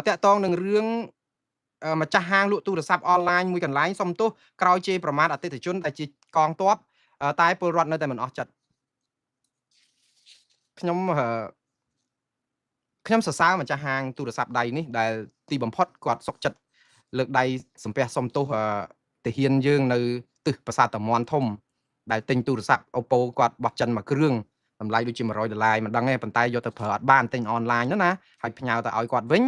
តាក់តងនឹងរឿងម្ចាស់ហាងលក់ទូរស័ព្ទអនឡាញមួយកន្លែងសុំទោសក្រោយជេរប្រមាថអតិថិជនដែលជាកងទ័ពតែពលរដ្ឋនៅតែមិនអស់ចិត្តខ្ញុំខ្ញុំសរសើរម្ចាស់ហាងទូរស័ព្ទដៃនេះដែលទីបំផុតគាត់សុកចិត្តលើកដៃសំពះសុំទោសទាហានយើងនៅទិសប្រាសាទតាមាន់ធំដែលទិញទូរស័ព្ទ Oppo គាត់បោះចិនមួយគ្រឿងតម្លៃដូចជា100ដុល្លារមិនដឹងទេប៉ុន្តែយកទៅប្រើអត់បានទិញអនឡាញហ្នឹងណាហើយផ្ញើទៅឲ្យគាត់វិញ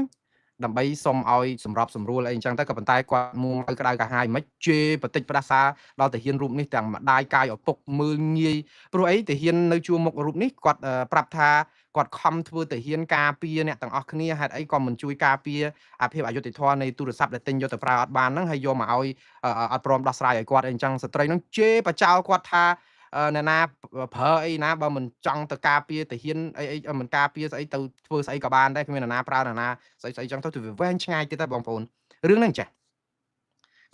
ដើម្បីសុំឲ្យសម្របសម្រួលអីអញ្ចឹងទៅក៏ប៉ុន្តែគាត់មួម៉ៅក្តៅកាហាយមិនជេរបតិចផ្ដាសាដល់ទាហានរូបនេះទាំងម្ដាយកាយឪពុកមើលងាយព្រោះអីទាហាននៅជួរមុខរូបនេះគាត់ប្រាប់ថាគាត់ខំធ្វើទាហានការពារអ្នកទាំងអស់គ្នាហេតុអីក៏មិនជួយការពារអាភាពអយុត្តិធម៌នៃទូរស័ព្ទដែលទិញយកទៅប្រើអត់បានហ្នឹងហើយយកមកឲ្យអត់ព្រមដោះស្រាយឲ្យគាត់អីអញ្ចឹងស្ត្រីហ្នឹងជេរបចោលគាត់ថាអ្នកណាប្រើអីណាបើមិនចង់ទៅការពារទាហានអីអីមិនការពារស្អីទៅធ្វើស្អីក៏បានដែរគ្មានអ្នកណាប្រើអ្នកណាស្អីស្អីចឹងទៅវាវែងឆ្ងាយទៀតដែរបងប្អូនរឿងហ្នឹងចាស់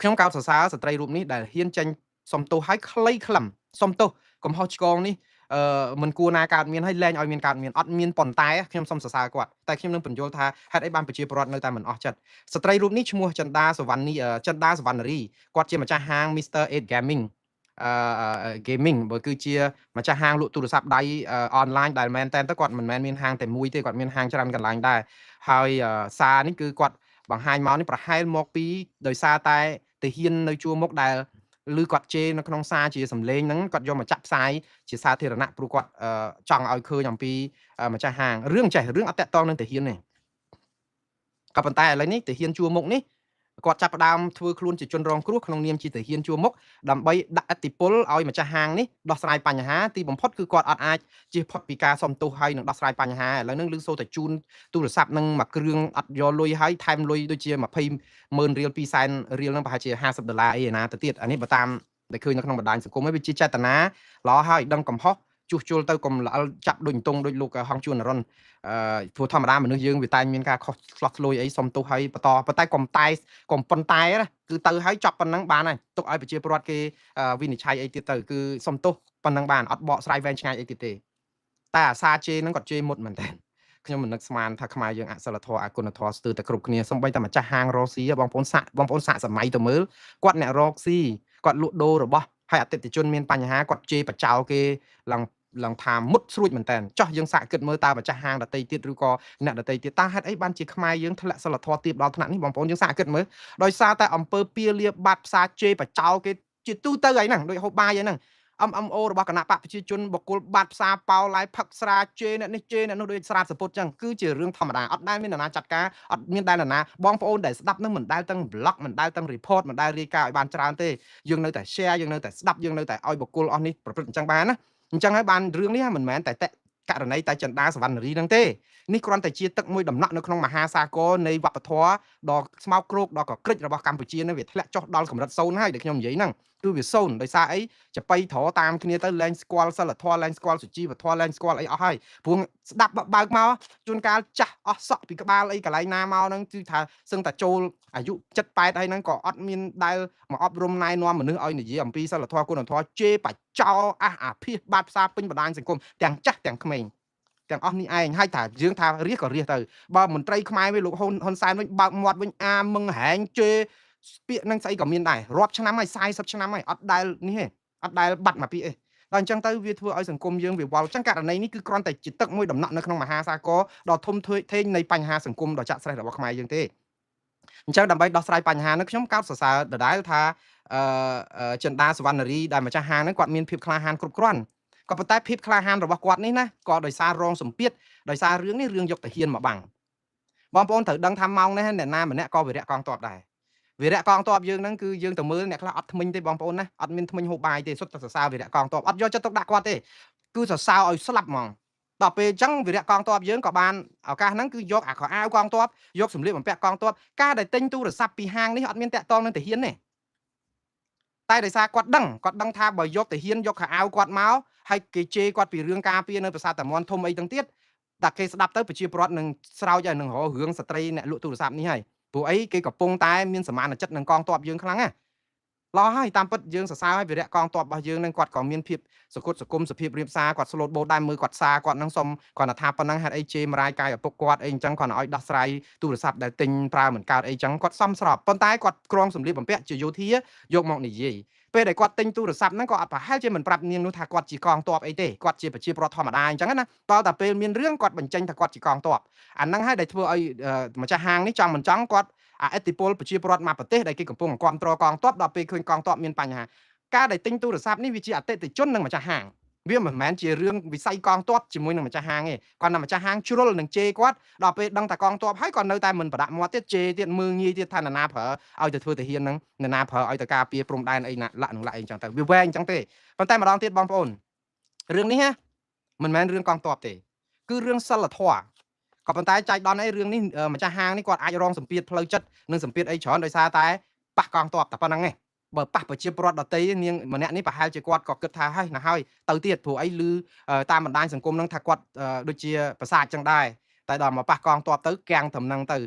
ខ្ញុំកោតសរសើរស្ត្រីរូបនេះដែលហ៊ានចេញសុំទោសឲ្យខ្លីខ្លឹមសុំទោសកំហុសឆ្គងនេះអឺមិនគួរណាកើតមានហើយលែងឲ្យមានកើតមានអត់មានប៉ុន្តែខ្ញុំសូមសរសើរគាត់តែខ្ញុំនឹងបញ្យល់ថាហេតុអីបានប្រជាពលរដ្ឋនៅតែមិនអស់ចិត្តស្ត្រីរូបនេះឈ្មោះចិន្តាសវណ្ណីចិន្តាសវណ្ណរីគាត់ជាម្ចាស់ហាង Mr 8 Gaming អឺ gaming បើគឺជាម្ចាស់ហាងលក់ទូរស័ព្ទដៃអនឡាញដែលមែនតែនទៅគាត់មិនមែនមានហាងតែមួយទេគាត់មានហាងច្រើនកន្លែងដែរហើយសារនេះគឺគាត់បង្ហាញមកនេះប្រហែលមកពីដោយសារតែទាហាននៅជួរមុខដែលឬគាត់ជេរនៅក្នុងសារជាសម្លេងហ្នឹងគាត់យកមកចាក់ផ្សាយជាសាធារណៈព្រោះគាត់ចង់ឲ្យឃើញអំពីម្ចាស់ហាងរឿងចេះរឿងអត់តាក់ទងនឹងទាហានទេក៏ប៉ុន្តែឥឡូវនេះទាហានជួរមុខនេះគាត់ចាប់ផ្ដើមធ្វើខ្លួនជាជនរងគ្រោះក្នុងនាមជាទាហានជួរមុខដើម្បីដាក់ឥទ្ធិពលឲ្យម្ចាស់ហាងនេះដោះស្រាយបញ្ហាទីបំផុតគឺគាត់អត់អាចជៀសផុតពីការសុំទោសហើយនឹងដោះស្រាយបញ្ហាឥឡូវហ្នឹងឮសូរតែជូនទូរស័ព្ទនឹងមួយគ្រឿងអត់យកលុយហើយថែមលុយដូចជា20ម៉ឺនរៀល2សែនរៀលហ្នឹងប្រហែលជា50ដុល្លារអីឯណាទៅទៀតអានេះបើតាមដែលឃើញនៅក្នុងបណ្ដាញសង្គមហើយវាជាចេតនាល្អហើយដឹងកំហុសជួសជុលទៅកុំល្អិលចាប់ដូចតុងដូចលោកហងជួននរុនអឺព្រោះធម្មតាមនុស្សយើងវាតែងមានការខុសឆ្លោះឆ្លួយអីសុំទោសហើយបន្តប៉ុន្តែកុំតែកុំប៉ុន្តែណាគឺទៅហើយចប់ប៉ុណ្ណឹងបានហើយទុកឲ្យប្រជាពលរដ្ឋគេវិនិច្ឆ័យអីទៀតទៅគឺសុំទោសប៉ុណ្ណឹងបានអត់បកស្រាយវែងឆ្ងាយអីទៀតទេតែអាសាជេរហ្នឹងគាត់ជេរមុតមែនតើខ្ញុំមិននឹកស្មានថាខ្មែរយើងអសិលធម៌អគុណធម៌ស្ទើរតែគ្រប់គ្នាសូម្បីតែម្ចាស់ហាងរកស៊ីបងប្អូនសាក់បងប្អូនសាក់សម័យទៅមើលគាត់អ្នករកស៊ីគាត់លក់ដូររបស់ហើយអតិថិជនមានបញ្ហាគាត់ជេរបចោគេឡើងឡើងថាមុតស្រួចមែនតើចោះយើងសាកគិតមើលតើម្ចាស់ហាងដតីទៀតឬក៏អ្នកដតីទៀតតើហេតុអីបានជាខ្មែរយើងធ្លាក់សិលធម៌ទាបដល់ថ្នាក់នេះបងប្អូនយើងសាកគិតមើលដោយសារតែអំពើពៀលាបាត់ផ្សារជេរបចោគេជាទូទៅអីហ្នឹងដូចហូបបាយអីហ្នឹង MMO របស់គណៈបកប្រជាជនបុគ្គលបាត់ផ្សារប៉ោឡាយផឹកស្រាជេរអ្នកនេះជេរអ្នកនោះដូចស្រាសពុតចឹងគឺជារឿងធម្មតាអត់ដែលមាននរណាចាត់ការអត់មានដែលនរណាបងប្អូនដែលស្ដាប់នឹងមិនដែលទាំង blog មិនដែលទាំង report មិនដែលរាយការណ៍ឲ្យបានច្រើនទេយើងនៅតែ share យើងនៅតែស្ដាប់យើងនៅតែឲ្យបុគ្គលអស់នេះប្រព្រឹត្តអញ្ចឹងបានណាអញ្ចឹងហើយបានរឿងនេះមិនមែនតែករណីតែចិន្តាសវណ្ណរីហ្នឹងទេនេះគ្រាន់តែជាទឹកមួយដំណក់នៅក្នុងមហាសាគរនៃវប្បធម៌ដ៏ស្មោកគ្រោកដ៏កក្រិចរបស់កម្ពុជានេះវាធ្លាក់ចុះដល់កម្រិតសូន្យហើយដែលខ្ញុំនិយាយហ្នឹងគឺវាសូន្យដោយសារអីចបៃត្រតាមគ្នាទៅលែងស្គាល់សិលធម៌លែងស្គាល់សុជីវធម៌លែងស្គាល់អីអស់ហើយព្រោះស្ដាប់បើកមកជួនកាលចាស់អស់សក់ពីក្បាលអីកន្លែងណាមកហ្នឹងគឺថាសឹងតែចូលអាយុ7 8ហើយហ្នឹងក៏អត់មានដែលមកអប់រំណែនាំមនុស្សឲ្យនិយាយអំពីសិលធម៌គុណធម៌ជេរបចោអះអាភាសបាតផ្សារពេញបណ្ដាញសង្គមទាំងចាស់ទាំងក្មេងទាំងអស់នេះឯងហើយថាយើងថារះក៏រះទៅបើមន្ត្រីខ្មែរវិញលោកហ៊ុនសែនវិញបើកមាត់វិញអាមឹងហែងជេរពាក្យនឹងស្អីក៏មានដែររាប់ឆ្នាំហើយ40ឆ្នាំហើយអត់ដែលនេះទេអត់ដែលបាត់មកពាក្យទេដល់អញ្ចឹងទៅវាធ្វើឲ្យសង្គមយើងវាវល់អញ្ចឹងករណីនេះគឺគ្រាន់តែជាទឹកមួយដំណក់នៅក្នុងមហាសាគរដ៏ធំធេងនៃបញ្ហាសង្គមដ៏ចាក់ស្រេះរបស់ខ្មែរយើងទេអញ្ចឹងដើម្បីដោះស្រាយបញ្ហានេះខ្ញុំកោតសរសើរដដែលថាអឺចិន្តាសវណ្ណរីដែលម្ចាស់ហាងហ្នឹងគាត់មានភាពក្លាហានគ្រប់គ្រាន់ក៏ប៉ុន្តែភាពក្លាហានរបស់គាត់នេះណាក៏ដោយសាររងសម្ពាធដោយសាររឿងនេះរឿងយកទាហានមកបាំងបងប្អូនត្រូវដឹងថាម៉ោងនេះអ្នកណាម្នាក់ក៏វិរៈកងទ័ពដែរវីរៈកងទ័ពយើងហ្នឹងគឺយើងទៅមើលអ្នកខ្លះអត់ថ្មិញទេបងប្អូនណាអត់មានថ្មិញហូបបាយទេសុទ្ធតែសរសើរវីរៈកងទ័ពអត់យកចិត្តទុកដាក់គាត់ទេគឺសរសើរឲ្យស្លាប់ហ្មងដល់ពេលអញ្ចឹងវីរៈកងទ័ពយើងក៏បានឱកាសហ្នឹងគឺយកអាខោអាវកងទ័ពយកសម្លៀកបំពាក់កងទ័ពការដែលទិញទូរស័ព្ទពីហាងនេះអត់មានតាក់ទងនឹងទាហានទេតែដោយសារគាត់ដឹងថាបើយកទាហានយកខោអាវគាត់មកហើយគេជេរគាត់ពីរឿងការពារនៅប្រាសាទតាមាន់ធំអីទាំងទៀតតែគេស្ដាប់ទៅប្រជាពលរដ្ឋនឹងស្រោចហើយនឹងរករឿងស្ត្រីអ្នកលក់ទូរស័ព្ទនេះហើយព្រោះអីគេកំពុងតែមានសមានចិត្តនឹងកងទ័ពយើងខ្លាំងណា ល្អហើយតាមពិតយើងសរសើរឲ្យវីរៈកងទ័ពរបស់យើងនឹងគាត់ក៏មានភាពសគុតសគុំសភាពរៀបសារគាត់ស្លូតបូតដែរមើលគាត់សារគាត់នឹងសុំគាត់ថាប៉ុណ្ណឹងហេតុអីជេរមរាយកាយឪពុកគាត់អីអញ្ចឹងគាត់ឲ្យដោះស្រាយទូរស័ព្ទដែលទិញប្រើមិនកើតអីចឹងគាត់សមស្របប៉ុន្តែគាត់ក្រងសម្លៀកបំពាក់ជាយោធាយកមកនិយាយពេលដែលគាត់ទិញទូរស័ព្ទហ្នឹងក៏អត់ប្រហែលជាមិនប្រាប់នាងនោះថាគាត់ជាកងទ័ពអីទេគាត់ជាប្រជាពលរដ្ឋធម្មតាអញ្ចឹងណាតើតែពេលមានរឿងគាត់បញ្ចេញថាគាត់ជាកងទ័ពអាហ្នឹងហើយដែលធ្វើឲ្យម្ចាស់ហាងនេះចង់មិនចង់គាត់អាអតិពលប្រជាពលរដ្ឋមកប្រទេសដែលគេកំពុងគ្រប់គ្រងកងទ័ពដល់ពេលឃើញកងទ័ពមានបញ្ហាការដែលទិញទូរស័ព្ទនេះវាជាអតិថិជននិងម្ចាស់ហាងវាមិនមែនជារឿងវិស័យកងទ័ពជាមួយនឹងម្ចាស់ហាងទេគាត់តែម្ចាស់ហាងជ្រុលនឹងជេរគាត់ដល់ពេលដឹងតែកងទ័ពហើយគាត់នៅតែមិនប្រដាក់មាត់ទៀតជេរទៀតមើងងាយទៀតថានរណាប្រើឲ្យទៅធ្វើទាហានហ្នឹងនរណាប្រើឲ្យទៅការពារព្រំដែនអីណាលាក់នឹងលាក់អីចឹងទៅវាវែងចឹងទេប៉ុន្តែម្ដងទៀតបងប្អូនរឿងនេះណាមិនមែនរឿងកងទ័ពទេគឺរឿងសិលធម៌ក៏ប៉ុន្តែចៃដន្យអីរឿងនេះម្ចាស់ហាងនេះគាត់អាចរងសម្ពាធផ្លូវចិត្តនិងសម្ពាធអីច្រើនដោយសារតែប៉ះកងទ័ពតែប៉ុណ្្នឹងឯងបើប៉ះប្រជាពលរដ្ឋដតីនាងម្នាក់នេះប្រហែលជាគាត់ក៏គិតថាហើយណាហើយទៅទៀតព្រោះអីឮតាមបណ្ដាញសង្គមហ្នឹងថាគាត់ដូចជាប្រសាទចឹងដែរតែដល់មកប៉ះកងទ័ពទៅកាំងត្រឹមហ្នឹងទៅ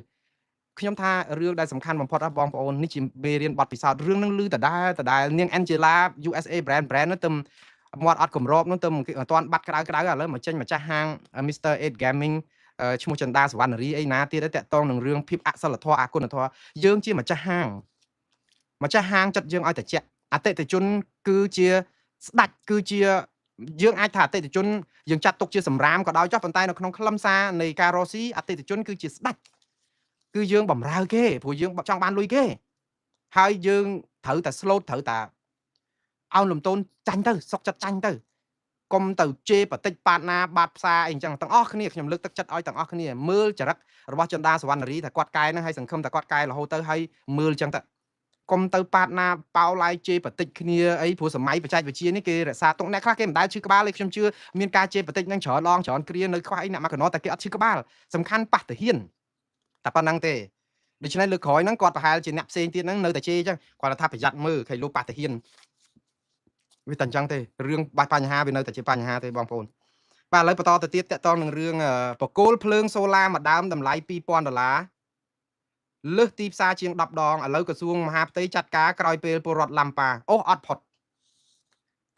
ខ្ញុំថារឿងដែលសំខាន់បំផុតណាបងប្អូននេះជាមេរៀនបទពិសោធន៍រឿងហ្នឹងឮដដែលដដែលនាង Angela USA brand brand នោះទៅមាត់អត់គម្របនោះទៅអត់ទាន់បាត់ក្តៅក្តៅឥឡូវមកចេញម្ចាស់ហាង Mr 8 Gaming ឈ្មោះចិន្តាសវណ្ណរីអីណាទៀតតកតងនឹងរឿងភាពអសិលធម៌អគុណធម៌យើងជាម្ចាស់ហាងម្ចាស់ហាងចិត្តយើងឲ្យតិចអតិថិជនគឺជាស្ដាច់គឺជាយើងអាចថាអតិថិជនយើងចាត់ទុកជាសម្រាមក៏ដោយចុះប៉ុន្តែនៅក្នុងខ្លឹមសារនៃការរកស៊ីអតិថិជនគឺជាស្ដាច់គឺយើងបំរើគេព្រោះយើងចង់បានលុយគេហើយយើងត្រូវតែ slow ត្រូវតែអោនលំទោនចាញ់ទៅសុកចិត្តចាញ់ទៅកុំទៅជេរបតិចបាតណាបាតផ្សារអីអញ្ចឹងទាំងអស់គ្នាខ្ញុំលើកទឹកចិត្តឲ្យទាំងអស់គ្នាមើលចរិតរបស់ចិន្តាសវណ្ណរីថាគាត់កែហ្នឹងហើយសង្ឃឹមថាគាត់កែរហូតទៅហើយមើលអញ្ចឹងទៅកុំទៅប៉ាតណាប៉ោឡាយជេរបតិចគ្នាអីព្រោះសម័យបច្ចេកវិទ្យានេះគេរក្សាទុកអ្នកខ្លះគេមិនដែលឈឺក្បាលទេខ្ញុំជឿមានការជេរបតិចហ្នឹងច្រើនដងច្រើនគ្រានៅខ្វះអីអ្នកមកកណោតែគេអត់ឈឺក្បាលសំខាន់ប៉ះទាហានតែប៉ុណ្្នឹងទេដូច្នេះលើកក្រោយហ្នឹងគាត់ប្រហែលជាអ្នកផ្សេងទៀតហ្នឹងនៅតែជេរអញ្ចឹងគាត់ថាប្រយ័ត្នមើលខៃលោកប៉ះទាហានវាតែអញ្ចឹងទេរឿងបញ្ហាវានៅតែជាបញ្ហាទេបងប្អូនបាទឥឡូវបន្តទៅទៀតតកតងនឹងរឿងបកគោលភ្លើងសូឡាមួយដើមតម្លៃ2000ដុល្លារលើសទីផ្សារជាង10ដងឥឡូវក្រសួងមហាផ្ទៃចាត់ការក្រោយពេលពលរដ្ឋឡាំប៉ាអូសអត់ផុត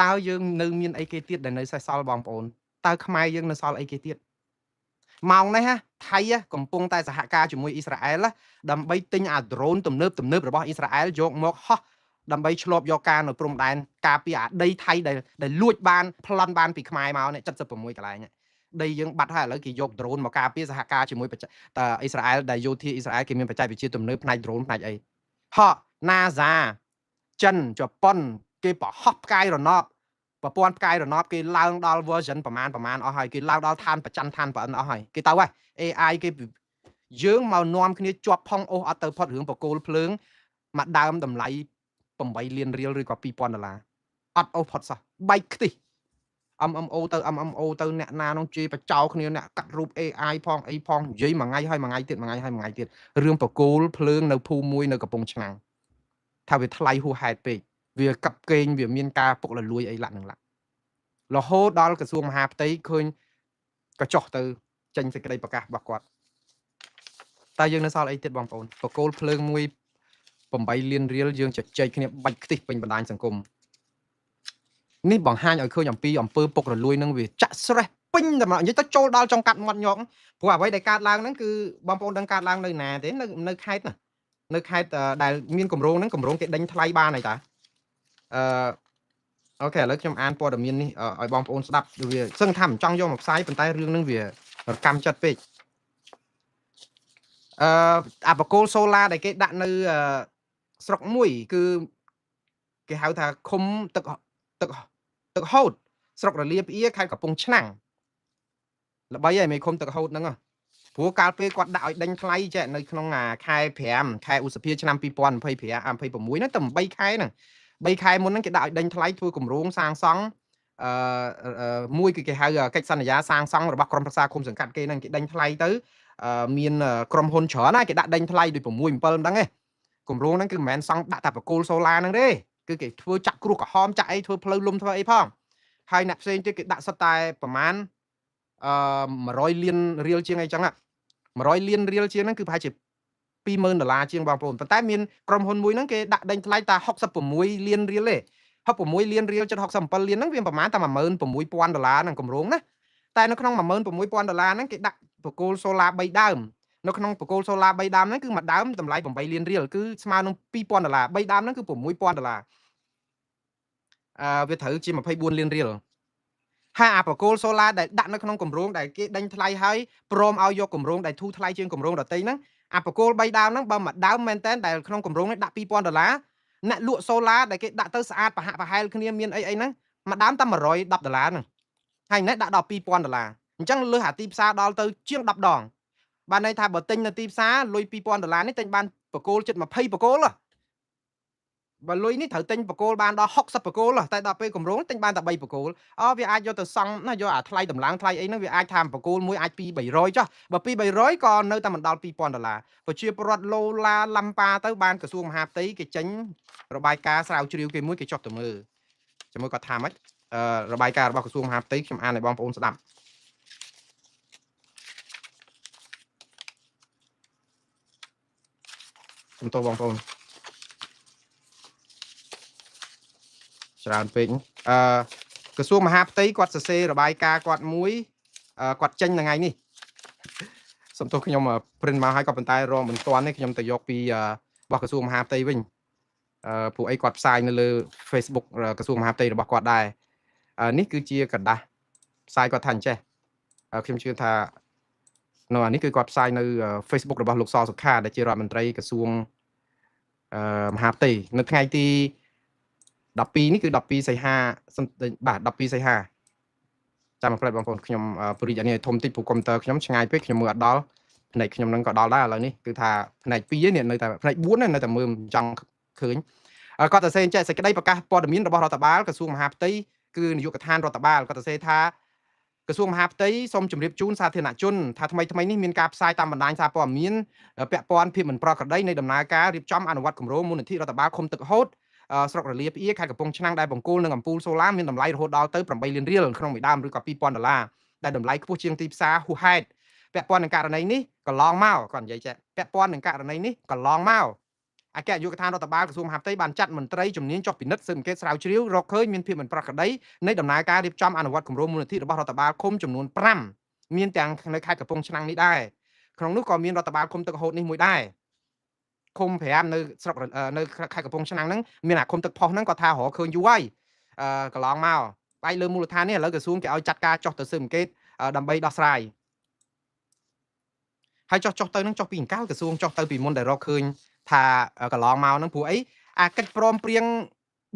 តើយើងនៅមានអីគេទៀតដែលនៅសេសសល់បងប្អូនតើខ្មែរយើងនៅសល់អីគេទៀតម៉ោងនេះហ่ะថៃកំពុងតែសហការជាមួយអ៊ីស្រាអែលដើម្បីទិញអាដ្រូនទំនើបទំនើបរបស់អ៊ីស្រាអែលយកមកហោះដើម្បីឆ្លប់យកការនៅព្រំដែនការពារអាដីថៃដែលលួចបានប្លន់បានពីខ្មែរមកនេះ76កន្លែងដីយើងបាត់ហើយឥឡូវគេយកដ្រូនមកការពារសហការជាមួយតអ៊ីស្រាអែលដែលយោធាអ៊ីស្រាអែលគេមានបច្ចេកវិទ្យាទំនើបផ្នែកដ្រូនផ្នែកអីហោះ NASA ចិនជប៉ុនគេប្រហោះផ្កាយរណបប្រព័ន្ធផ្កាយរណបគេឡើងដល់ version ប្រមាណប្រមាណអស់ហើយគេឡើងដល់ឋានប្រច័នឋានប្រអិនអស់ហើយគេទៅហើយ AI គេយើងមកនាំគ្នាជាប់ផុងអូសអត់ទៅផុតរឿងបកគោលភ្លើងមួយដើមតម្លៃ8លានរៀលឬក៏2000ដុល្លារអត់អូសផុតសោះបែកខ្ទិះ MMO ទៅ MMO ទៅអ្នកណានោះជេរបចោគ្នាអ្នកកាត់រូប AI ផងអីផងនិយាយមួយថ្ងៃហើយមួយថ្ងៃទៀតមួយថ្ងៃហើយមួយថ្ងៃទៀតរឿងបកគោលភ្លើងនៅភូមិមួយនៅកំពង់ឆ្នាំងថាវាថ្លៃហួសហេតុពេកវាកັບកេងវាមានការពុករលួយអីឡាក់នឹងឡាក់រហូតដល់ក្រសួងមហាផ្ទៃឃើញក៏ចុះទៅចេញសេចក្តីប្រកាសរបស់គាត់តើយើងនៅសល់អីទៀតបងប្អូនបកគោលភ្លើងមួយ8លានរៀលយើងជជែកគ្នាបាច់ខ្ទិះពេញបណ្ដាញសង្គមនេះបង្ហាញឲ្យឃើញអំពីអំពើពុករលួយនឹងវាចាក់ស្រេះពេញតែមកនិយាយទៅចូលដល់ចុងកាត់មាត់ញោកព្រោះអ្វីដែលកើតឡើងហ្នឹងគឺបងប្អូនដឹងកើតឡើងនៅណាទេនៅខេត្តណានៅខេត្តដែលមានគម្រោងហ្នឹងគម្រោងគេដេញថ្លៃបានហើយតាអឺអូខេឥឡូវខ្ញុំអានព័ត៌មាននេះឲ្យបងប្អូនស្ដាប់វាសឹងថាមិនចង់យកមកផ្សាយប៉ុន្តែរឿងហ្នឹងវារកម្មចិត្តពេកអឺអាបកគោលសូឡាដែលគេដាក់នៅស្រុកមួយគឺគេហៅថាឃុំទឹកទឹកទឹកហូតស្រុករលាផ្អៀខេត្តកំពង់ឆ្នាំងល្បីហើយមេឃុំទឹកហូតហ្នឹងព្រោះកាលពេលគាត់ដាក់ឲ្យដេញថ្លៃចេះនៅក្នុងអាខែ5ខែឧសភាឆ្នាំ2025 26ហ្នឹងតែ3ខែហ្នឹង3ខែមុនហ្នឹងគេដាក់ឲ្យដេញថ្លៃធ្វើគម្រោងសាងសង់អឺមួយគឺគេហៅកិច្ចសន្យាសាងសង់របស់ក្រុមប្រឹក្សាឃុំសង្កាត់គេហ្នឹងគេដេញថ្លៃទៅមានក្រុមហ៊ុនច្រើនណាគេដាក់ដេញថ្លៃដូច6 7មិនដឹងទេគម្រោងហ្នឹងគឺមិនមែនសង់ដាក់តែបកគោលសូឡាហ្នឹងទេគឺគេធ្វើចាក់គ្រោះក្រហមចាក់អីធ្វើផ្លូវលំធ្វើអីផងហើយអ្នកផ្សេងទៀតគេដាក់សុទ្ធតែប្រមាណអឺ100លានរៀលជាងអីចឹង100លានរៀលជាងហ្នឹងគឺប្រហែលជា 20000ដុល្លារជាងបងប្អូនប៉ុន្តែមានក្រុមហ៊ុនមួយហ្នឹងគេដាក់ដេញថ្លៃតែ66លានរៀលទេ66លានរៀលជិត67លានហ្នឹងវាប្រហែលតែ16000ដុល្លារហ្នឹងគម្រោងណាតែនៅក្នុង16000ដុល្លារហ្នឹងគេដាក់បកគោលសូឡា3ដើមនៅក្នុងបកគោលសូឡា3ដើមហ្នឹងគឺមួយដើមតម្លៃ8លានរៀលគឺស្មើនឹង2000ដុល្លារ3ដើមហ្នឹងគឺ6000ដុល្លារវាត្រូវជា24លានរៀលហើយអាបកគោលសូឡាដែលដាក់នៅក្នុងគម្រោងដែលគេដេញថ្លៃហើយព្រមឲ្យយកគម្រោងដែលធូរថ្លៃជាងគម្រោងដទៃហ្នឹងអាបកគោល3ដើមហ្នឹងបើមួយដើមមែនតើដែលក្នុងគម្រោងនេះដាក់2000ដុល្លារអ្នកលក់សូឡាដែលគេដាក់ទៅស្អាតប្រហាក់ប្រហែលគ្នាមានអីអីហ្នឹងមួយដើមតែ110ដុល្លារហ្នឹងហើយនេះដាក់ដល់2000ដុល្លារអញ្ចឹងលើសអាទីផ្សារដល់ទៅជាង10ដងបានន័យថាបើទិញនៅទីផ្សារលុយ2000ដុល្លារនេះទិញបានបកគោលជិត20បកគោលបើលុយនេះត្រូវទិញបកគោលបានដល់60បកគោលតែដល់ពេលគម្រោងទិញបានតែ3បកគោលវាអាចយកទៅសង់ណាយកអាថ្លៃតម្លើងថ្លៃអីហ្នឹងវាអាចថាបកគោលមួយអាច2 300ចុះបើ2 300ក៏នៅតែមិនដល់2000ដុល្លារប្រជាពលរដ្ឋឡូឡាឡាំប៉ាទៅបានក្រសួងមហាផ្ទៃគេចេញរបាយការណ៍ស្រាវជ្រាវគេមួយគេចុះទៅមើលជាមួយគាត់ថាម៉េចរបាយការណ៍របស់ក្រសួងមហាផ្ទៃខ្ញុំអានឲ្យបងប្អូនស្ដាប់សំទោសបងប្អូនច្រើនពេកក្រសួងមហាផ្ទៃគាត់សរសេររបាយការណ៍គាត់មួយគាត់ចេញថ្ងៃនេះសំទោសខ្ញុំ print មកហើយក៏ប៉ុន្តែរងមិនទាន់ទេខ្ញុំទៅយកពីរបស់ក្រសួងមហាផ្ទៃវិញពួកអីគាត់ផ្សាយនៅលើ Facebook ក្រសួងមហាផ្ទៃរបស់គាត់ដែរនេះគឺជាក្រដាសផ្សាយគាត់ថាអញ្ចេះខ្ញុំជឿថានៅអានេះគឺគាត់ផ្សាយនៅ Facebook របស់លោកសសុខាដែលជារដ្ឋមន្ត្រីក្រសួងមហាផ្ទៃនៅថ្ងៃទី12នេះគឺ12សីហាបាទ12សីហាចាំមកផ្លែបងប្អូនខ្ញុំពរិយានេះធំតិចព្រោះកុំព្យូទ័រខ្ញុំឆ្ងាយពេកខ្ញុំមើលអត់ដល់ផ្នែកខ្ញុំនឹងក៏ដល់ដែរឥឡូវនេះគឺថាផ្នែក2នេះនៅតែផ្នែក4នៅតែមើលមិនចង់ឃើញគាត់ទៅសេចសេចក្តីប្រកាសព័ត៌មានរបស់រដ្ឋបាលក្រសួងមហាផ្ទៃគឺនាយកដ្ឋានរដ្ឋបាលគាត់ទៅសេថាក្រសួងមហាផ្ទៃសូមជម្រាបជូនសាធារណជនថាថ្មីៗនេះមានការផ្សាយតាមបណ្ដាញសារព័ត៌មានពាក់ព័ន្ធភាពមិនប្រក្រតីនៃដំណើរការរៀបចំអនុវត្តគម្រោងមូលនិធិរដ្ឋបាលឃុំទឹកហូតស្រុករលាផ្អៀខេត្តកំពង់ឆ្នាំងដែលបង្គោលនឹងអំពូលសូឡាមានតម្លៃរហូតដល់ទៅ8លានរៀលក្នុងមួយដើមឬក៏2000ដុល្លារដែលតម្លៃខ្ពស់ជាងទីផ្សារហួសហេតុពាក់ព័ន្ធនឹងករណីនេះកន្លងមកគាត់និយាយចេះពាក់ព័ន្ធនឹងករណីនេះកន្លងមកអគ្គនាយកដ្ឋានរដ្ឋបាលក្រសួងមហាផ្ទៃបានចាត់មន្ត្រីជំនាញចុះពិនិត្យស៊ើបអង្កេតស្រាវជ្រាវរកឃើញមានភាពមិនប្រក្រតីនៃដំណើរការរៀបចំអនុវត្តគម្រោងមូលនិធិរបស់រដ្ឋបាលឃុំចំនួន5មានទាំងនៅខេត្តកំពង់ឆ្នាំងនេះដែរក្នុងនោះក៏មានរដ្ឋបាលឃុំទឹកហូតនេះមួយដែរឃុំ5នៅស្រុកនៅខេត្តកំពង់ឆ្នាំងហ្នឹងមានអាឃុំទឹកផុសហ្នឹងគាត់ថារកឃើញយូរហើយកន្លងមកផ្អែកលើមូលដ្ឋាននេះឥឡូវក្រសួងគេឲ្យចាត់ការចុះទៅស៊ើបអង្កេតដើម្បីដោះស្រាយហើយចុះទៅហ្នឹងចុះពីអង្កលក្រសួងចុះទៅពីមុនដែលរកឃើញថាកន្លងមកហ្នឹងព្រោះអីអាកិច្ចព្រមព្រៀង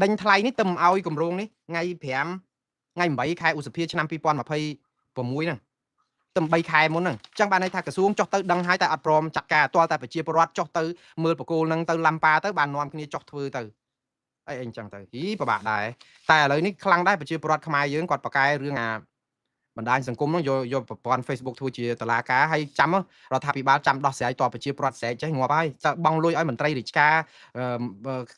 ដេញថ្លៃនេះទៅមិនឲ្យគម្រោងនេះថ្ងៃ5ថ្ងៃ8ខែឧសភាឆ្នាំ2026ហ្នឹងទៅ3ខែមុនហ្នឹងអញ្ចឹងបានន័យថាក្រសួងចុះទៅដឹងហើយតែអត់ព្រមចាត់ការទាល់តែប្រជាពលរដ្ឋចុះទៅមើលបកគោលហ្នឹងទៅឡាំប៉ាទៅបាននាំគ្នាចុះធ្វើទៅអីអញ្ចឹងទៅហ៊ីពិបាកដែរតែឥឡូវនេះខ្លាំងដែរប្រជាពលរដ្ឋខ្មែរយើងគាត់ប្រកែរឿងអាបណ្ដាញសង្គមហ្នឹងយកប្រព័ន្ធ Facebook ធ្វើជាតឡាការហើយចាំរដ្ឋាភិបាលចាំដោះស្រាយតប្រជាពលរដ្ឋស្រែកចេះងាប់ហើយតើបង់លុយឲ្យមន្ត្រីរាជការ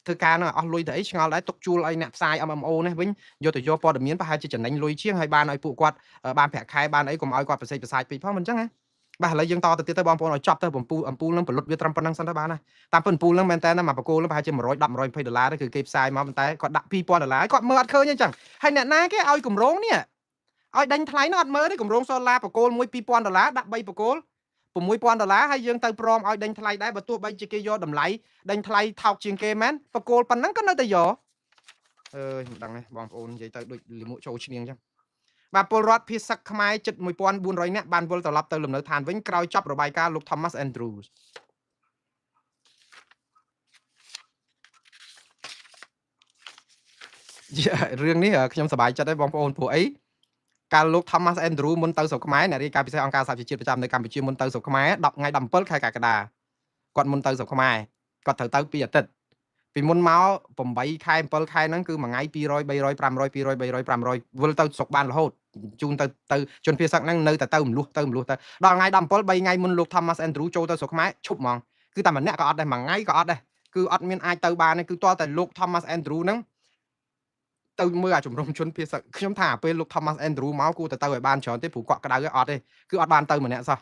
ធ្វើការហ្នឹងអស់លុយទៅអីឆ្ងល់ដែរទុកជួលឲ្យអ្នកផ្សាយ MMO នេះវិញយកទៅយកព័ត៌មានប្រហែលជាចំណេញលុយជាងហើយបានឲ្យពួកគាត់បានប្រាក់ខែបានអីកុំឲ្យគាត់ប្រសេកប្រសាយពេកផងមិនអញ្ចឹងណាបាទឥឡូវយើងតទៅទៀតទៅបងប្អូនឲ្យចប់ទៅអំពូលហ្នឹងផលិតវាត្រឹមប៉ុណ្្នឹងសិនទៅបានណាតាមពិតអំពូលហ្នឹងមែនតើមកបកគោលហ្នឹងប្រហែលជា110 120ដុល្លារគឺគេផ្សាយមកប៉ុន្តែគាត់ដាក់2000ដុល្លារគាត់មើលអត់ឃើញអញ្ចឹងហើយអ្នកណាគេឲ្យគម្រោងនេះឲ្យដេញថ្លៃនោះអត់មើលទេគម្រោងសូឡាបកគោលមួយ2000ដុល្លារដាក់3បកគោល6000ដុល្លារហើយយើងទៅព្រមឲ្យដេញថ្លៃដែរបើទោះបីជាគេយកតម្លៃដេញថ្លៃថោកជាងគេមែនបកគោលប៉ុណ្ណឹងក៏នៅតែយកអើយមិនដឹងទេបងប្អូននិយាយទៅដូចលិមួកចូលឈ្នៀងអញ្ចឹងបាទពលរដ្ឋភាសាខ្មែរជិត1400នាក់បានវិលត្រឡប់ទៅលំនៅឋានវិញក្រោយចប់របាយការណ៍លោក Thomas Andrews រឿងនេះខ្ញុំសប្បាយចិត្តហើយបងប្អូនព្រោះអីកាលលោក Thomas Andrews មុនទៅស្រុកខ្មែរអ្នករាយការណ៍ពិសេសអង្គការសហប្រជាជាតិប្រចាំនៅកម្ពុជាមុនទៅស្រុកខ្មែរ10ថ្ងៃ17ខែកក្កដាគាត់មុនទៅស្រុកខ្មែរគាត់ត្រូវទៅ2អាទិត្យពីមុនមក8ខែ7ខែហ្នឹងគឺមួយថ្ងៃ200 300 500 200 300 500វិលទៅស្រុកបានរហូតជូនទៅជនភៀសសឹកហ្នឹងនៅតែទៅមលុះទៅមលុះទៅដល់ថ្ងៃ17 3ថ្ងៃមុនលោក Thomas Andrews ចូលទៅស្រុកខ្មែរឈប់ហ្មងគឺតែម្នាក់ក៏អត់ដែរមួយថ្ងៃក៏អត់ដែរគឺអត់មានអាចទៅបានទេគឺទាល់តែលោក Thomas Andrews ហ្នឹងទៅមើលអាជំរំជនភៀសសឹកខ្ញុំថាពេលលោក Thomas Andrews មកគួរតែទៅឲ្យបានច្រើនទេព្រោះគាត់ក្តៅអត់ទេគឺអត់បានទៅម្នាក់សោះ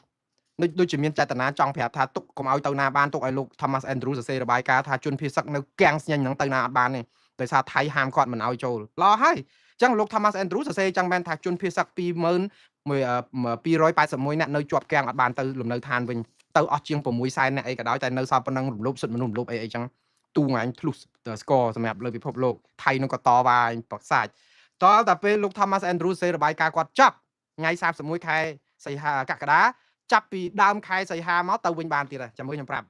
ដូចជាមានចេតនាចង់ប្រាប់ថាទុកកុំឲ្យទៅណាបានទុកឲ្យលោក Thomas Andrews សរសេររបាយការណ៍ថាជនភៀសសឹកនៅកាំងស្ញែងហ្នឹងទៅណាអត់បានទេដោយសារថៃហាមគាត់មិនឲ្យចូលល្អហើយអញ្ចឹងលោក Thomas Andrews សរសេរចឹងមែនថាជនភៀសសឹក20281នាក់នៅជាប់គាំងអត់បានទៅលំនៅឋានវិញទៅអស់ជាង6សែននាក់អីក៏ដោយតែនៅសល់ប៉ុណ្ណឹងរំលោភសិទ្ធិមនុស្សរំលោភអីអីចឹងទូងអញធ្លុះស្គរសម្រាប់លើពិភពលោកថៃនឹងក៏តវ៉ាអញប្រសាច់តើតែពេលលោក Thomas Andrews សេរបាយការណ៍គាត់ចាប់ថ្ងៃ31ខែសីហាកក្កដាចាប់ពីដើមខែសីហាមកទៅវិញបានទៀតហើយចាំមើលខ្ញុំប្រាប់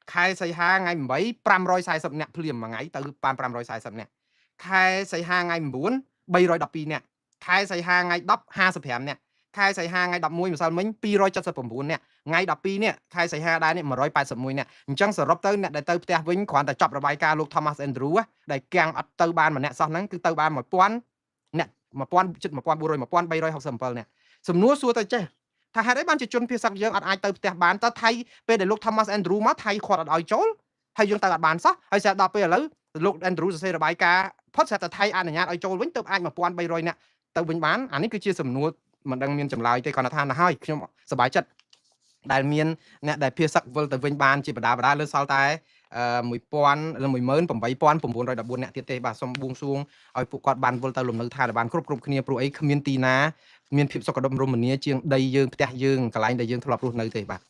ខែសីហាថ្ងៃ8 540នាក់ភ្លាមមួយថ្ងៃទៅបាន540នាក់ខែសីហាថ្ងៃ9 312នាក់ខែសីហាថ្ងៃ10 55នាក់ខែសីហាថ្ងៃ11ម្សិលមិញ279នាក់ថ្ងៃ12នេះខែសីហាដែរនេះ181នាក់អញ្ចឹងសរុបទៅអ្នកដែលទៅផ្ទះវិញគ្រាន់តែចប់របាយការណ៍លោក Thomas Andrew ដែលកាំងអត់ទៅបានម្នាក់សោះហ្នឹងគឺទៅបាន1000នាក់1000ជិត1400 1367នាក់សំណួរសួរទៅចេះថាហេតុអីបានជាជនភៀសសឹកយើងអត់អាចទៅផ្ទះបានតើថៃពេលដែលលោក Thomas Andrew មកថៃគាត់អត់ឲ្យចូលហើយយើងទៅអត់បានសោះហើយស្រាប់ដល់ពេលឥឡូវលោក Andrew សរសេររបាយការណ៍ផុតស្រាប់តែថៃអនុញ្ញាតឲ្យចូលវិញទើបអាច1300នាក់ទៅវិញបានអានេះគឺជាសំណួរមិនដឹងមានចម្លើយទេគាត់ថាណាហើយខ្ញុំសប្បាយចិត្តដែលមានអ្នកដែលភៀសសឹកវិលទៅវិញបានជាបដាបដាលើសល់តែ18914នាក់ទៀតទេបាទសូមបួងសួងឲ្យពួកគាត់បានវិលទៅលំនៅឋានបានគ្រប់គ្រប់គ្នាព្រោះអីគ្មានទីណាមានភាពសុខដុមរមនាជាងដីយើងផ្ទះយើងកន្លែងដែលយើងធ្លាប់រស់នៅទេបាទ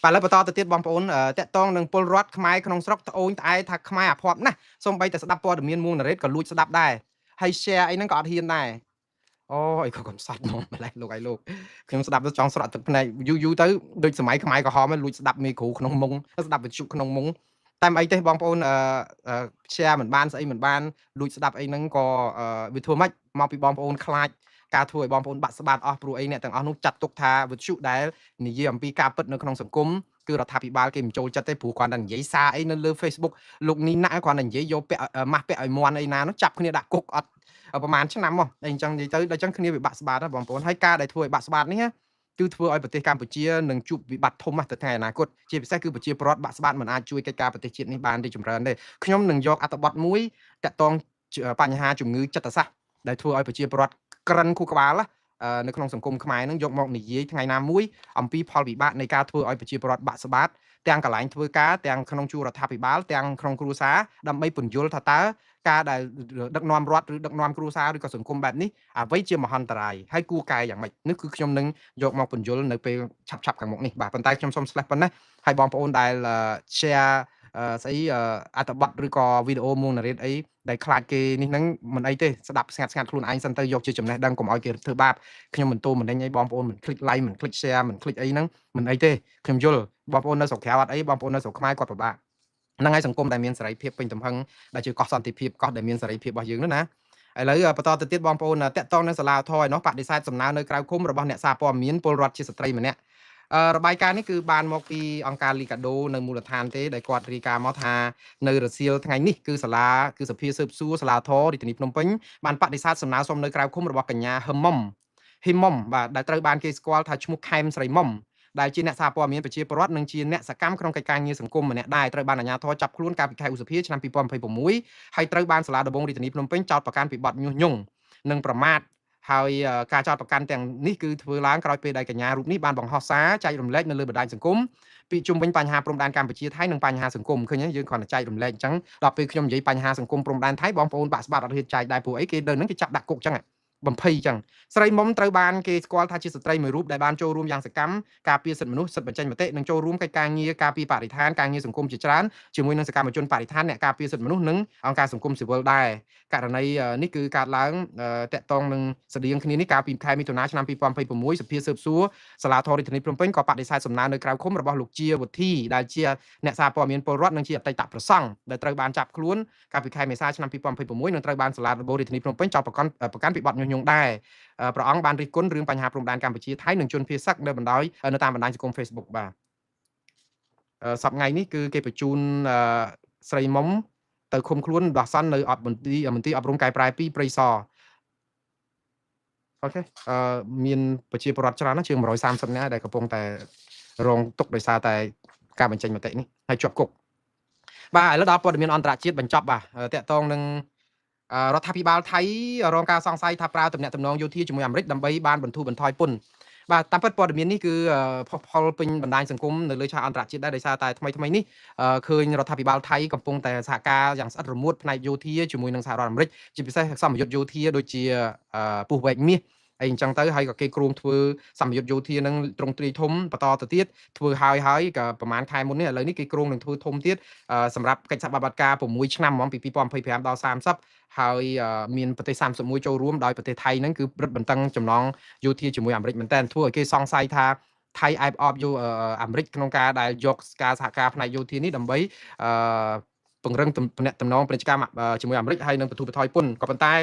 បាទឥឡូវបន្តទៅទៀតបងប្អូនតកតងនឹងពលរដ្ឋខ្មែរក្នុងស្រុកត្អូញត្អែថាខ្មែរអាភ័ព្វណាស់សូម្បីតែស្ដាប់ព័ត៌មានមួងណារ៉េតក៏លួចស្ដាប់ដែរហើយ share អីហ្នឹងក៏អត់ហ៊ានដែរអូអីក៏កំសត់ហ្មងម្លេះលោកឯលោកខ្ញុំស្ដាប់ទៅចង់ស្រក់ទឹកភ្នែកយូរយូរទៅដូចសម័យខ្មែរក្រហមលួចស្ដាប់មេគ្រូក្នុងមុងស្ដាប់វិទ្យុក្នុងមុងតែមិនអីទេបងប្អូនអឺ share មិនបានស្អីមិនបានលួចស្ដាប់អីហ្នឹងក៏វាធ្វើម៉េចមកពីបងប្អូនខ្លាចការធ្វើឲ្យបងប្អូនបាក់ស្បាតអស់ព្រោះអីអ្នកទាំងអស់នោះចាត់ទុកថាវិទ្យុដែលនិយាយអំពីការពិតនៅក្នុងសង្គមគឺរដ្ឋាភិបាលគេមិនចូលចិត្តទេព្រោះគាត់តែនិយាយសារអីនៅលើ Facebook លោកនេះណាក់គាត់តែនិយាយយកពាក់ម៉ាស់ពាក់ឲ្យមន់អីណានោះចាប់គ្នាដាក់គុកអត់ប្រហែលឆ្នាំមកអីអញ្ចឹងនិយាយទៅដល់អញ្ចឹងគ្នាវាបាក់ស្បាតបងប្អូនហើយការដែលធ្វើឲ្យបាក់ស្បាតនេះគឺធ្វើឲ្យប្រទេសកម្ពុជានឹងជួបវិបត្តិធំណាស់ទៅថ្ងៃអនាគតជាពិសេសគឺប្រជាពលរដ្ឋបាក់ស្បាតមិនអាចជួយកិច្ចការប្រទេសជាតិនេះបានរីកចម្រើនទេខ្ញុំនឹងយកអត្ថបទមួយតាក់ទងបញ្ហាជំងឺចិត្តសាស្ត្រដែលធ្វើឲ្យប្រជាពលរដ្ឋក្រិនខួរក្បាលនៅក្នុងសង្គមខ្មែរនឹងយកមកនិយាយថ្ងៃណាមួយអំពីផលវិបាកនៃការធ្វើឲ្យប្រជាពលរដ្ឋបាក់ស្បាតទាំងកន្លែងធ្វើការទាំងក្នុងជួររដ្ឋាភិបាលទាំងក្នុងគ្រួសារដើម្បីពន្យល់ថាតើការដែលដឹកនាំរដ្ឋឬដឹកនាំគ្រួសារឬក៏សង្គមបែបនេះអ្វីជាមហន្តរាយហើយគួរកែយ៉ាងម៉េចនេះគឺខ្ញុំនឹងយកមកពន្យល់នៅពេលឆាប់ៗខាងមុខនេះបាទប៉ុន្តែខ្ញុំសូម slash ប៉ុណ្ណេះហើយបងប្អូនដែល share ស្អីអត្ថបទឬក៏វីដេអូមួងណារ៉េតអីដែលខ្លាចគេនេះហ្នឹងមិនអីទេស្ដាប់ស្ងាត់ស្ងាត់ខ្លួនឯងសិនទៅយកជាចំណេះដឹងកុំឲ្យគេធ្វើបាបខ្ញុំមិនទោមិនដេញអីបងប្អូនមិន click like មិន click share មិន click អីហ្នឹងមិនអីទេខ្ញុំយល់បងប្អូននៅស្រុកក្រៅអត់អីបងប្អូននៅស្រុកខ្មែរគាត់ពិបាកហ្នឹងហើយសង្គមដែលមានសេរីភាពពេញទំហឹងដែលជាកោះសន្តិភាពកោះដែលមានសេរីភាពរបស់យើងនោះណាឥឡូវបន្តទៅទៀតបងប្អូនតាក់ទងនឹងសាលាធរឯនោះបដិសេធសំណើនៅក្រៅឃុំរបស់អ្នកសារព័ត៌មានពលរដ្ឋជាស្ត្រីម្នាក់របាយការណ៍នេះគឺបានមកពីអង្គការលីកាដូនៅមូលដ្ឋានទេដែលគាត់រាយការណ៍មកថានៅរសៀលថ្ងៃនេះគឺសាលាគឺសភាស៊ើបសួរសាលាធររាជធានីភ្នំពេញបានបដិសេធសំណើសុំនៅក្រៅឃុំរបស់កញ្ញាហឹមមុំហ៊ីមុំបាទដែលត្រូវបានគេស្គាល់ថាឈ្មោះខែមស្រីមុំដែលជាអ្នកសារព័ត៌មានប្រជាពលរដ្ឋនិងជាអ្នកសកម្មក្នុងកិច្ចការងារសង្គមម្នាក់ដែរត្រូវបានអាជ្ញាធរចាប់ខ្លួនកាលពីខែឧសភាឆ្នាំ2026ហើយត្រូវបានសាលាដំបងរាជធានីភ្នំពេញចោទប្រកាន់ពីបទញុះញង់និងប្រមាថហើយការចោទប្រកាន់ទាំងនេះគឺធ្វើឡើងក្រោយពេលដែលកញ្ញារូបនេះបានបង្ហោះសារចែករំលែកនៅលើបណ្ដាញសង្គមពីជុំវិញបញ្ហាព្រំដែនកម្ពុជាថៃនិងបញ្ហាសង្គមឃើញទេយើងគ្រាន់តែចែករំលែកអញ្ចឹងដល់ពេលខ្ញុំនិយាយបញ្ហាសង្គមព្រំដែនថៃបងប្អូនបាក់ស្បាតអត់ហ៊ានចែកដែរព្រោះអីគេនៅហ្នឹងគេចាប់ដាក់គុកអញ្ចឹងបំភ័យអញ្ចឹងស្រីមុំត្រូវបានគេស្គាល់ថាជាស្ត្រីមួយរូបដែលបានចូលរួមយ៉ាងសកម្មការពារសិទ្ធិមនុស្សសិទ្ធិបញ្ចេញមតិនិងចូលរួមកិច្ចការងារការពារបរិស្ថានការងារសង្គមជាច្រើនជាមួយនឹងសកម្មជនបរិស្ថានអ្នកការពារសិទ្ធិមនុស្សនិងអង្គការសង្គមស៊ីវិលដែរករណីនេះគឺកើតឡើងតាក់ទងនឹងស្តៀងគ្នានេះកាលពីខែមិថុនាឆ្នាំ2026សភាស៊ើបសួរសាលាធររាជធានីភ្នំពេញក៏បដិសេធសំណើនៅក្រៅឃុំរបស់លោកជាវុធីដែលជាអ្នកសារព័ត៌មានពលរដ្ឋនិងជាអតីតប្រសង់ដែលត្រូវបានចាប់ខ្លួនកាលពីខែមេសាឆ្នាំ2026និងត្រូវបានសាលាដំបូងរាជធានីភ្នំពេញចោទប្រកាន់ពីបទញុះញង់ដែរព្រះអង្គបានរិះគន់រឿងបញ្ហាព្រំដែនកម្ពុជាថៃនិងជនភៀសសឹកនៅបណ្ដោយនៅតាមបណ្ដាញសង្គម Facebook បាទសប្តាហ៍ថ្ងៃនេះគឺគេបញ្ជូនស្រីមុំទៅឃុំខ្លួនដោះសន្ននៅអត់មន្ទីរអប់រំកែប្រែ2ព្រៃសរអូខេមានប្រជាពលរដ្ឋច្រើនណាស់ជាង130នាក់ដែលកំពុងតែរងទុក្ខដោយសារតែការបញ្ចេញមតិនេះហើយជាប់គុកបាទឥឡូវដល់ព័ត៌មានអន្តរជាតិបញ្ចប់បាទតាក់ទងនឹងរដ្ឋាភិបាលថៃរងការសង្ស័យថាប្រើទំនាក់ទំនងយោធាជាមួយអាមេរិកដើម្បីបានបន្ធូរបន្ថយពន្ធ បាទតាមពិតព័ត៌មាននេះគឺផុសផុលពេញបណ្ដាញសង្គមនៅលើឆាកអន្តរជាតិដែរដោយសារតែថ្មីថ្មីនេះឃើញរដ្ឋាភិបាលថៃកំពុងតែសហការយ៉ាងស្អិតរមួតផ្នែកយោធាជាមួយនឹងសហរដ្ឋអាមេរិកជាពិសេសសម្ពយុទ្ធយោធាដូចជាពស់វែកមាសអីអញ្ចឹងទៅហើយក៏គេគ្រោងធ្វើសម្ពយុទ្ធយោធានឹងត្រង់ទ្រាយធំបន្តទៅទៀតធ្វើហើយហើយក៏ប្រហែលខែមុននេះឥឡូវនេះគេគ្រោងនឹងធ្វើធំទៀតសម្រាប់កិច្ចសហប្រតិបត្តិការ6ឆ្នាំហ្មងពី2025ដល់30ហើយមានប្រទេស31ចូលរួមដោយប្រទេសថៃហ្នឹងគឺរឹតបន្តឹងចំណងយោធាជាមួយអាមេរិកមែនតើធ្វើឲ្យគេសង្ស័យថាថៃអែបអបយោអាមេរិកក្នុងការដែលយកការសហការផ្នែកយោធានេះដើម្បីពង្រឹងទំនាក់ទំនងពាណិជ្ជកម្មជាមួយអាមេរិកហើយនឹងបទូបថយពន្ធក៏ប៉ុន្តែ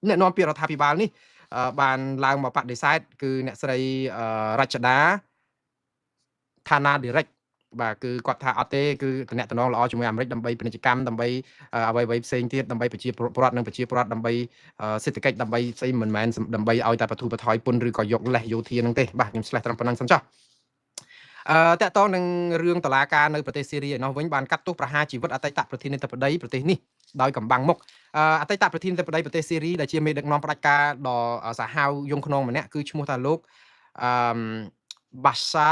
អ្នកនាំពាក្យរដ្ឋាភិបាលនេះបានឡើងមកបដិសេធគឺអ្នកស្រីរចដាឋានាឌិរិកបាទគឺគាត់ថាអត់ទេគឺតំណតំណងល្អជាមួយអាមេរិកដើម្បីពាណិជ្ជកម្មដើម្បីអ្វីអ្វីផ្សេងទៀតដើម្បីប្រជាពលរដ្ឋនិងប្រជាពលរដ្ឋដើម្បីសេដ្ឋកិច្ចដើម្បីស្អីមិនមែនដើម្បីឲ្យតែបទូបថយពន្ធឬក៏យកលេសយោធានឹងទេបាទខ្ញុំឆ្លេះត្រឹមប៉ុណ្្នឹងសិនចុះអឺតកតងនឹងរឿងតឡាការនៅប្រទេសសេរីឯនោះវិញបានកាត់ទោសប្រហារជីវិតអតីតប្រធានាធិបតីប្រទេសនេះដោយកំបាំងមុខអតីតប្រធានាធិបតីប្រទេសសេរីដែលជាមេដឹកនាំផ្ដាច់ការដ៏សាហាវយង់ឃ្នងម្នាក់គឺឈ្មោះថាលោកអឺបាសា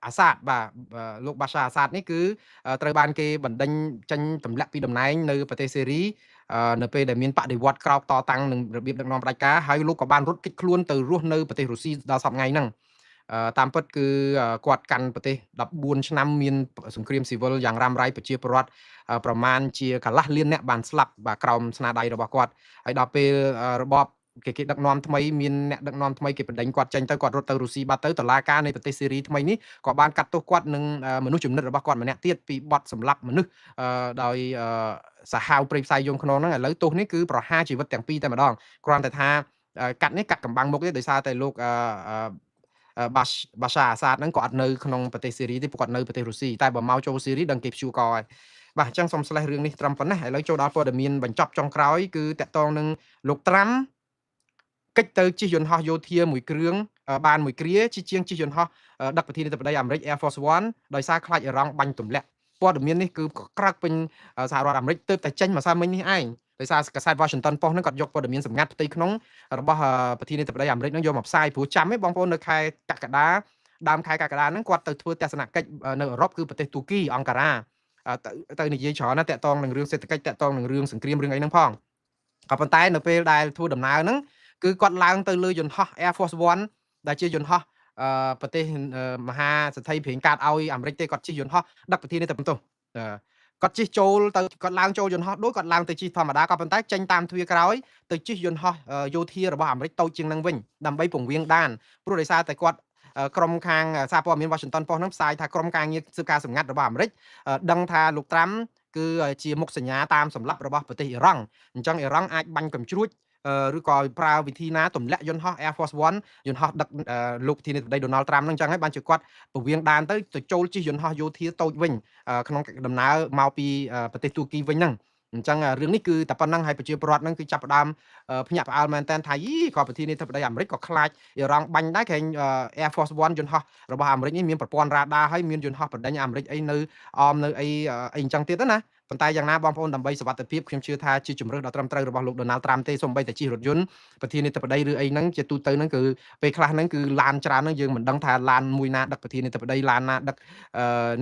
អាសាតបាទលោកបាសាអាសាតនេះគឺត្រូវបានគេបណ្ដេញចេញទម្លាក់ពីតំណែងនៅប្រទេសសេរីនៅពេលដែលមានបដិវត្តក្រោកតតាំងនឹងរបៀបដឹកនាំផ្ដាច់ការហើយលោកក៏បានរត់គេចខ្លួនទៅរស់នៅប្រទេសរុស្ស៊ីដល់សប្តាហ៍ថ្ងៃហ្នឹងតាមពិតគឺគាត់កាន់ប្រទេស14ឆ្នាំមានសង្គ្រាមស៊ីវិលយ៉ាងរ៉ាំរ៉ៃប្រជាពលរដ្ឋប្រមាណជាកន្លះលានអ្នកបានស្លាប់បាទក្រោមស្នាដៃរបស់គាត់ហើយដល់ពេលរបបគេដឹកនាំថ្មីមានអ្នកដឹកនាំថ្មីគេបណ្ដេញគាត់ចេញទៅគាត់រត់ទៅរុស្ស៊ីបាត់ទៅតឡាការនៃប្រទេសសេរីថ្មីនេះក៏បានកាត់ទោសគាត់និងមនុស្សចំណិតរបស់គាត់ម្នាក់ទៀតពីបទសម្លាប់មនុស្សដោយសាហាវព្រៃផ្សៃយងខ្នងហ្នឹងឥឡូវទោសនេះគឺប្រហារជីវិតទាំងពីរតែម្ដងគ្រាន់តែថាកាត់នេះកាត់កំបាំងមុខទេដោយសារតែលោកបាសាអាសាតហ្នឹងក៏អត់នៅក្នុងប្រទេសសេរីទេព្រោះគាត់នៅប្រទេសរុស្ស៊ីតែបើមកចូលសេរីដឹងគេព្យួរកហើយបាទអញ្ចឹងសូមស្លេះរឿងនេះត្រឹមប៉ុណ្ណេះឥឡូវចូលដល់ព័ត៌មានបញ្ចប់ចុងក្រោយគឺតកតងនឹងលោកត្រាំកិច្ចទៅជិះយន្តហោះយោធាមួយគ្រឿងបានមួយគ្រាជាជាងជិះយន្តហោះដឹកប្រធានាធិបតីអាមេរិក Air Force One ដោយសារខ្លាចអ៊ីរ៉ង់បាញ់ទម្លាក់ព័ត៌មាននេះគឺក្រើកពេញសហរដ្ឋអាមេរិកទើបតែចេញមកសាមិញនេះឯងដោយសារកាសែត Washington Post ហ្នឹងគាត់យកព័ត៌មានសម្ងាត់ផ្ទៃក្នុងរបស់ប្រធានាធិបតីអាមេរិកហ្នឹងយកមកផ្សាយព្រោះចាំឯងបងប្អូននៅខែកក្កដាដើមខែកក្កដាហ្នឹងគាត់ទៅធ្វើទស្សនកិច្ចនៅអឺរ៉ុបគឺប្រទេសទូគីអង្ការ៉ាទៅនិយាយច្រើនណាស់តាក់ទងនឹងរឿងសេដ្ឋកិច្ចតាក់ទងនឹងរឿងសង្គ្រាមរឿងអីហ្នឹងផងក៏ប៉ុន្តែនៅពេលដែលធ្វើដំណើរហ្នឹងគឺគាត់ឡើងទៅលើយន្តហោះ Air Force One ដែលជាយន្តហោះប្រទេសមហាសេដ្ឋីប្រេងកាតឲ្យអាមេរិកទេគាត់ជិះយន្តហោះដឹកប្រធានាធិបតីគាត់ជិះចូលទៅគាត់ឡើងចូលយន្តហោះដូចគាត់ឡើងទៅជិះធម្មតាក៏ប៉ុន្តែចេញតាមទ្វារក្រោយទៅជិះយន្តហោះយោធារបស់អាមេរិកតូចជាងនឹងវិញដើម្បីពង្វៀងដានព្រោះដោយសារតែគាត់ក្រុមខាងសារព័ត៌មាន Washington Post ហ្នឹងផ្សាយថាក្រុមការងារស៊ើបការសម្ងាត់របស់អាមេរិកដឹងថាលោកត្រាំគឺជាមុខសញ្ញាតាមសម្លាប់របស់ប្រទេសអ៊ីរ៉ង់អញ្ចឹងអ៊ីរ៉ង់អាចបាញ់កំជ្រួចឬក៏ប្រើវិធីណាទម្លាក់យន្តហោះ Air Force One យន្តហោះដឹកលោកប្រធានាធិបតី Donald Trump ហ្នឹងអញ្ចឹងហើយបានជាគាត់ពវៀងដានទៅចូលជិះយន្តហោះយោធាតូចវិញក្នុងដំណើរមកពីប្រទេសទូគីវិញហ្នឹងអញ្ចឹងរឿងនេះគឺតែប៉ុណ្្នឹងហើយប្រជាពលរដ្ឋហ្នឹងគឺចាប់ផ្ដើមភ្ញាក់ផ្អើលមែនតើថាយីក៏ប្រធានាធិបតីអាមេរិកក៏ខ្លាចអ៊ីរ៉ង់បាញ់ដែរក្រែង Air Force One យន្តហោះរបស់អាមេរិកនេះមានប្រព័ន្ធរ៉ាដាហើយមានយន្តហោះបណ្ដេញអាមេរិកអីនៅអមនៅអីអីអញ្ចឹងទៀតណាប៉ុន្តែយ៉ាងណាបងប្អូនដើម្បីសុវត្ថិភាពខ្ញុំជឿថាជាជំរើសដ៏ត្រឹមត្រូវរបស់លោក Donald Trump ទេសូម្បីតែជិះរថយន្តប្រធានាធិបតីឬអីហ្នឹងជាទូទៅហ្នឹងគឺពេលខ្លះហ្នឹងគឺឡានច្រើនហ្នឹងយើងមិនដឹងថាឡានមួយណាដឹកប្រធានាធិបតីឡានណាដឹក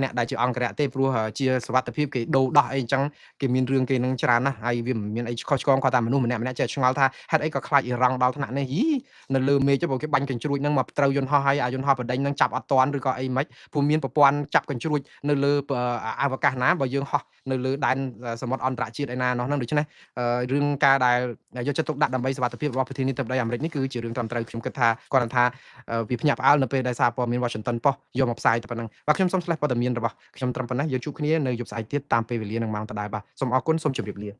អ្នកដែលជាអង្គរៈទេព្រោះជាសុវត្ថិភាពគេដូរដោះអីអញ្ចឹងគេមានរឿងគេហ្នឹងច្រើនណាស់ហើយវាមិនមានអីខុសឆ្គងគាត់ថាមនុស្សម្នាក់ម្នាក់ចេះឆ្ងល់ថាហេតុអីក៏ខ្លាចអ៊ីរ៉ង់ដល់ថ្នាក់នេះយីនៅលើមេឃព្រោះគេបាញ់កញ្ជ្រួចហ្នឹងមកត្រូវយន្តហោះហើយអាយន្តហោះបដិញហ្នឹងចាប់អត់ទាន់ឬក៏អីមិនព្រោះមានប្រព័ន្ធចាប់កញ្ជ្រួចនៅលើអវកាសណាបើយើងហោះនៅលើដែនសមុទ្រអន្តរជាតិឯណានោះហ្នឹងដូច្នេះរឿងការដែលយកចិត្តទុកដាក់ដើម្បីសុវត្ថិភាពរបស់ប្រធានាធិបតីអាមេរិកនេះគឺជារឿងត្រឹមត្រូវខ្ញុំគិតថាគាត់ថាវាភ្ញាក់ផ្អើលនៅពេលដែលសារព័ត៌មាន Washington Post យកមកផ្សាយតែប៉ុណ្្នឹងបាទខ្ញុំសូមឆ្លេះព័ត៌មានរបស់ខ្ញុំត្រឹមប៉ុណ្ណេះយើងជួបគ្នានៅយប់ស្អែកទៀតតាមពេលវេលានឹងម៉ោងដដែលបាទសូមអរគុណសូមជម្រាបលា